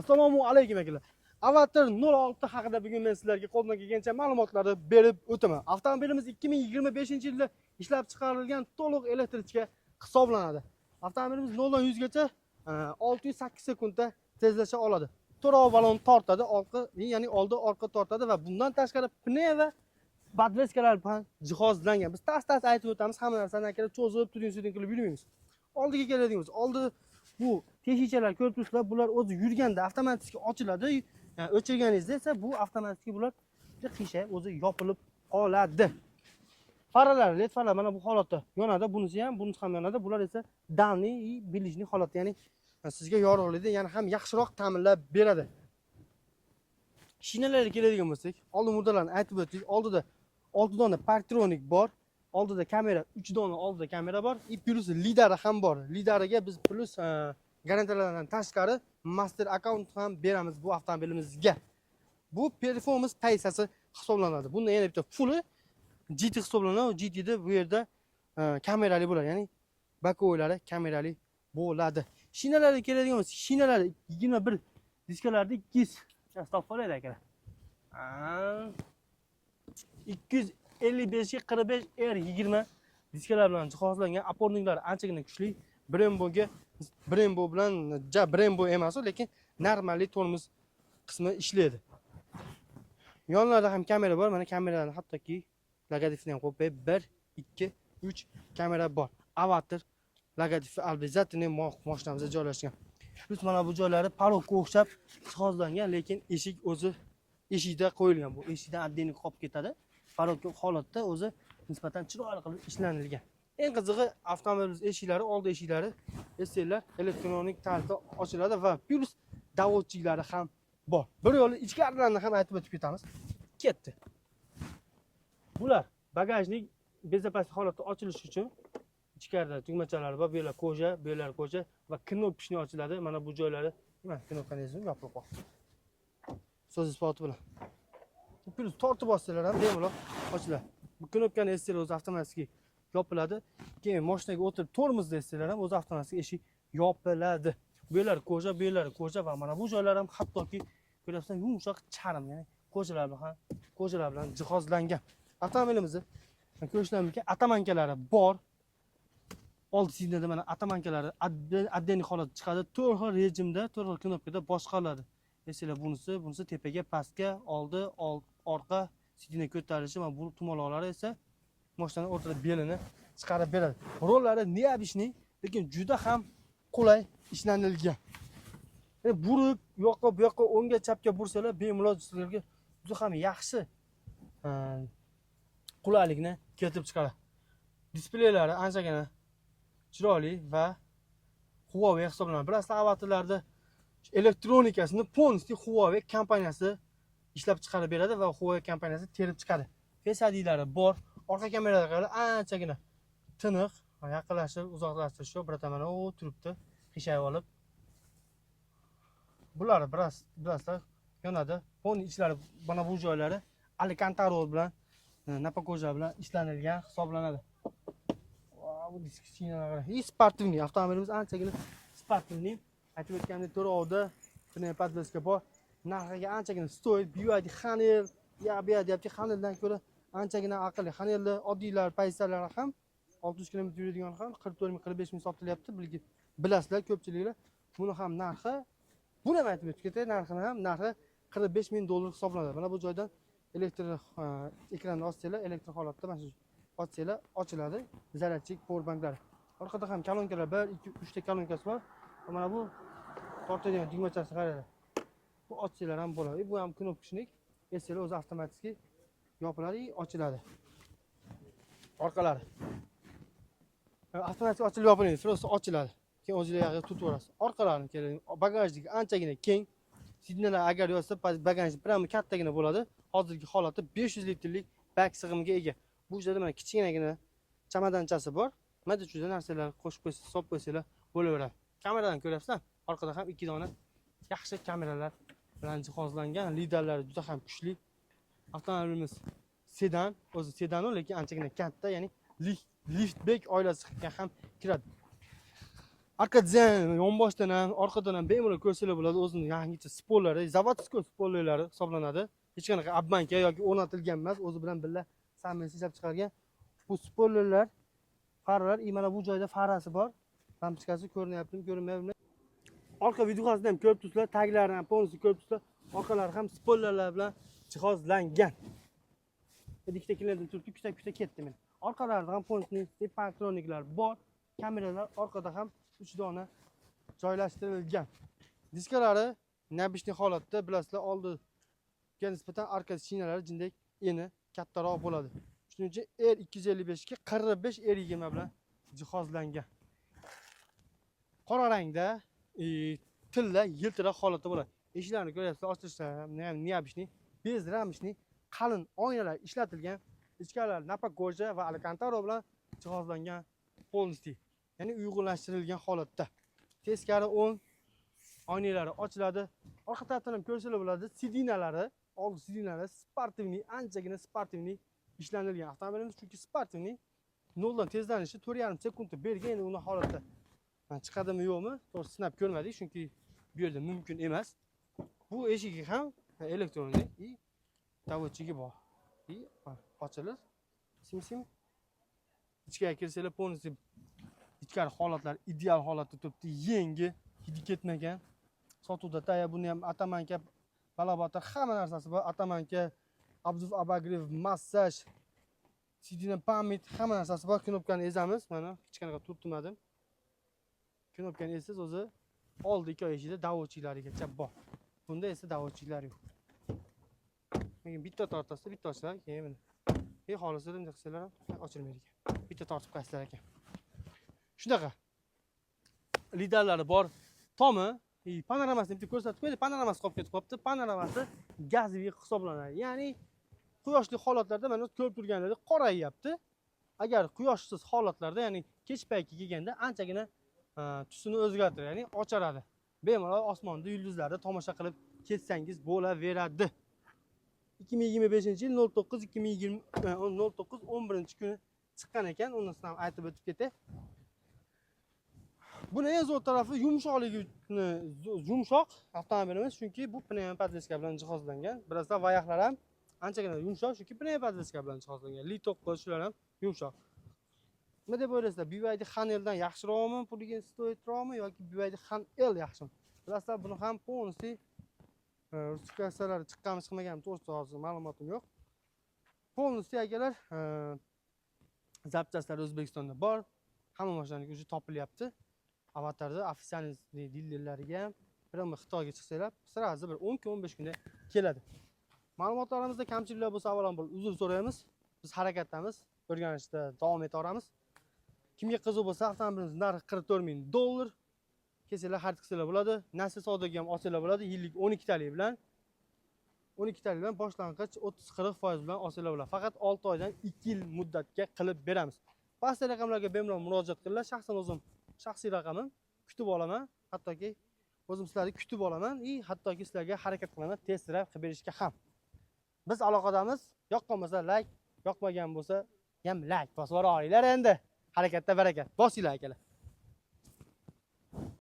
Assalomu alaykum, akalar. Avatr 06 haqida bugun men sizlarga qo'ldan kelgancha ma'lumotlarni berib o'taman. Avtomobilimiz 2025-yilda ishlab chiqarilgan to'liq электричка hisoblanadi. Avtomobilimiz 0 dan 100 gacha 608 sekundda tezlasha oladi. To'rov balon tortadi, orqa, ya'ni oldi orqa tortadi va bundan tashqari pnevmo подвеска lar bilan jihozlangan. Biz tas tas aytib o'tamiz, hamma narsani, akalar, cho'zib, tuding suding qilib yurmaymiz. Oldiga keladigan bo'lsak, oldi bu teshikchalar ko'rib turibsizlar, bular o'zi yurganda avtomatik ochiladi. Yani o'chirganingizda esa bu avtomatik bular qiyshayib, o'zi yopilib qoladi. Faralar, led faralar mana bu holatda yonadi, bunisi ham, bunisi ham yonadi. Bular esa дальний и ближний holatda, ya'ni sizga yorug'likni yana ham yaxshiroq ta'minlab beradi. Shinalarga keladigan bo'lsak, oldin murdalarni aytib o'tdik. Oldida 6 dona парктроник bor. Oldida kamera, 3 dona oldida kamera bor и плюс lidari ham bor. Lidariga biz плюс garantiyalardan tashqari master akkaunt ham beramiz bu avtomobilimizga. Bu performance pozitsiyasi hisoblanadi. Bunda yana bitta fulli GT hisoblanadi. GTda bu yerda kamerali bo'ladi, ya'ni боковой lari kamerali bo'ladi. Shinalarga keladigan bo'lsak, shinalari 21 diskalarda 200 topib olaylik, akalar. 255 ga 45 R 20 diskalar bilan jihozlangan, опорник lari anchagina kuchli. Bremboga, Brembo bilan, ja Brembo emas, lekin нормальный tormoz qismi ishlaydi. Yonlarida ham kamera bor. Mana kameralarni hattoki logotipini ham qo'yib qo'yib, 1, 2, 3 kamera bor. Avatr logotipi обязательно mashinamizda joylashgan. Плюс mana bu joylari порог ga o'xshab jihozlangan, lekin eshik o'zi eshikda qo'yilgan. Bu eshikdan отдельно qolib ketadi. Порог holatda o'zi nisbatan chiroyli qilib ishlanilgan. Eng qizig'i, avtomobilimiz eshiklari, oldi eshiklari esinglar elektronik tarzda ochiladi va плюс доводчик lari ham bor. Bir yo'li ichkarilarni ham aytib o'tib ketamiz. Ketdi. Bular багажник безопасный holatda ochilishi uchun ichkarida tugmachalari bor. Bu yerlar кожа, bu yerlar кожа va кнопочный ochiladi. Mana bu joylari, mana knopkani ezib yopilib qoldi. So'z isboti bilan. Плюс tortib bossanglar ham bemalol ochiladi. Bu knopkani ezsanglar, o'zi avtomatik yopiladi. Keyin mashinaga o'tirib tormozni ezsanglar ham, o'zi avtomatik eshik yopiladi. Bu yerlar кожа, bu yerlar кожа va mana bu joylar ham hattoki ko'ryapsan, yumshoq charm, ya'ni кожа lar bilan ham, кожа lar bilan jihozlangan. Avtomobilimizni ko'rishlar mumkin, оттоманка lari bor. Oldi сиденье da mana оттоманка lari отдельный holatda chiqadi. To'rt xil rejimda, to'rt xil knopkada boshqariladi. Esinglar, bunisi tepaga, pastga, oldi, orqa, сиденье ko'tarilishi va bu tumaloqlari esa mashinani o'rtada belini chiqarib beradi. Rollari необычный, lekin juda ham qulay ishlanilgan. Yani burib, u yoqqa, bu yoqqa, o'ngga, chapga bursalar, bemalol sizlarga juda ham yaxshi qulaylikni keltirib chiqaradi. Displeylari anchagina chiroyli va Huawei hisoblanadi. Bilasizlar, avatarlarda elektronikasini полностью Huawei kompaniyasi ishlab chiqarib beradi va Huawei kompaniyasi terib chiqadi. Face IDlari bor. Orqa kameralari anchagina tiniq, yaqinlashib, uzoqlashtirish yo'q. Birata mana u turibdi, qiyshayib olib. Bular biroz, bilasizlar, yonadi. Fon ichlari, mana bu joylari Alcantara bilan, наппа кожа bilan ishlanilgan hisoblanadi. Va bu disk shinalar. И спортивный avtomobilimiz anchagina спортивный. Aytib o'tganimdek, to'rovda подвеска bor. Narxiga anchagina стоит. BYD Haneul, ya bu deyapti, Haneuldan ko'ra anchagina aqlli. Haneulda oddiylar pozitsiyalari ham 600 km yuradigan ham 44 ming, 45 ming sotilyapti. Bilasizlar ko'pchiliklar. Buni ham narxi, buni ham aytib o'tib ketay, narxini ham, narxi 45 ming dollar hisoblanadi. Mana bu joydan elektr ekranni ochsanglar, elektr holatda mana shu ochsanglar ochiladi. Зарядчик, power banklari. Orqada ham kolonkalar, 1, 2, 3 ta kolonkasi bor. Va mana bu tortadigan tugmachasi, qaranglar. Bu ochsanglar ham bo'ladi. Bu ham кнопочник. Esinglar, o'zi avtomatik yopiladi и ochiladi. Orqalari. Avtomatik ochilib yopilmaydi, просто ochiladi. Keyin o'zinglar yog'iga tutib yuborasiz. Orqalarini keling, багажник anchagina keng. Сиденье lar agar yotsa, багажник прямо kattagina bo'ladi. Hozirgi holatda 500 litrlik bak sig'imiga ega. Bu yerda mana kichkinagina chamadonchasi bor. Mayda chuyda narsalar qo'shib qo'ysa, solib qo'ysanglar bo'laveradi. Kameradan ko'ryapsizlar. Orqada ham ikki dona yaxshi kameralar bilan jihozlangan. Lidarlari juda ham kuchli. Avtomobilimiz sedan, o'zi sedan, lekin anchagina katta, ya'ni liftback oilasiga ham kiradi. Arka dizayn yonboshdan ham, orqadan ham bemalol ko'rsanglar bo'ladi. O'zini yangicha spoilerlari, заводской spoilerlari hisoblanadi. Hech qanaqa обманка yoki o'rnatilgan emas, o'zi bilan birga Samenz ishlab chiqargan. Bu spoilerlar, faralar, и mana bu joyda farasi bor. Lampochkasi ko'rinyaptimi, ko'rinmayaptimi? Orqa videosini ham ko'rib turibsizlar, taglarini ham полностью ko'rib turibsizlar. Orqalari ham spoilerlar bilan jihozlangan. Endi ikkita klientim turibdi, kuta kuta ketdi men. Orqalarida ham полностью parktroniklar bor. Kameralar orqada ham 3 dona joylashtirilgan. Diskalari необычный holatda, bilasizlar, oldiga nisbatan orqa shinalari jindek eni kattaroq bo'ladi. Shuning uchun R255 ga 45 R20 bilan jihozlangan. Qora rangda, tilla yiltiroq holatda bo'ladi. Eshiklarni ko'ryapsizlar, ochilishlari ham необычный, безрамочный, qalin oynalar ishlatilgan. Ichkarilar наппа кожа va alkantara bilan jihozlangan полностью. Ya'ni uyg'unlashtirilgan holatda. Teskari o'ng oynalari ochiladi. Orqa tarafdan ham ko'rsanglar bo'ladi. Сиденья lari, oldi сиденья lari спортивный, anchagina спортивный ishlanilgan avtomobilimiz, chunki спортивный noldan tezlanishi 4,5 sekundda bergan. Endi uni holatda mana chiqadimi yo'qmi, to'g'risi sinab ko'rmadik, chunki bu yerda mumkin emas. Bu eshigi ham электронный и доводчик i bor. И ochilir. Sim sim. Ichkariga kirsanglar, полностью ichkari holatlar ideal holatda turibdi, yangi, hidi ketmagan. Sotuvda tayyor, buni ham оттоманка, balobatlar hamma narsasi bor. Оттоманка, обдув, обогрев, massaj, сиденье память, hamma narsasi bor. Knopkani ezamiz, mana hech qanaqa turtmadim. Knopkani ezsangiz, o'zi oldi ikki eshikda доводчик larigacha bor. Bunda esa доводчик lar yo'q. Lekin bitta tortasizda bitta ochiladi, keyin mana. E xohlasa bunday qilsalar ham ochilmaydi ekan. Bitta tortib qo'yasizlar ekan. Shunaqa. Lidarlari bor. Tomi, panoramasini bitta ko'rsatib qo'ydi. Panoramasi qolib ketib qolibdi. Panoramasi газовый hisoblanadi. Ya'ni quyoshli holatlarda mana ko'rib turganingizdek qorayyapti. Agar quyoshsiz holatlarda, ya'ni kech payti kelganda anchagina tusini o'zgartiradi, ya'ni ocharadi. Bemalol osmonda yulduzlarni tomosha qilib ketsangiz bo'laveradi. 2025 yil 09 2020 09 11 kuni chiqqan ekan, unisini ham aytib o'tib ketay. Buni eng zo'r tarafi yumshoqligi, yumshoq avtomobilimiz, chunki bu пневмоподвеска bilan jihozlangan. Bilasizlar, Enyaqlar ham anchagina yumshoq, chunki пневмоподвеска bilan jihozlangan. Li 9 shular ham yumshoq. Nima deb o'ylaysizlar? BYD Han Ldan yaxshiroqmi, puliga стоит roqmi yoki BYD Han L yaxshimi? Bilasizlar, buni ham полностью rusifikatsiyalari chiqqanmi chiqmaganmi to'g'risida hozir ma'lumotim yo'q. Полностью akalar, запчасть lar O'zbekistonda bor. Hamma mashinaniki уже topilyapti. Avatarda официальный dilerlariga ham прямо Xitoyga chiqsanglar, сразу bir 10 kun, 15 kunda keladi. Ma'lumotlarimizda kamchiliklar bo'lsa, avvalambor uzr so'raymiz. Biz harakatdamiz, o'rganishda davom etaveramiz. Kimga qiziq bo'lsa, avtomobilimiz narxi 44 ming dollar. Kelsanglar, xarid qilsanglar bo'ladi. Nasiya savdoga ham olsanglar bo'ladi. Yillik 12 talik bilan, 12 talik bilan boshlang'ich 30-40% bilan olsanglar bo'ladi. Faqat 6 oydan 2 yil muddatga qilib beramiz. Pastda raqamlarga bemalol murojaat qilinglar. Shaxsan o'zim shaxsiy raqamim, kutib olaman. Hattoki o'zim sizlarni kutib olaman и hattoki sizlarga harakat qilaman tezroq qilib berishga ham. Biz aloqadamiz. Yoqqan bo'lsa layk, yoqmagan bo'lsa ham layk bosib yuboringlar endi. Harakatda barakat. Bosinglar, akalar.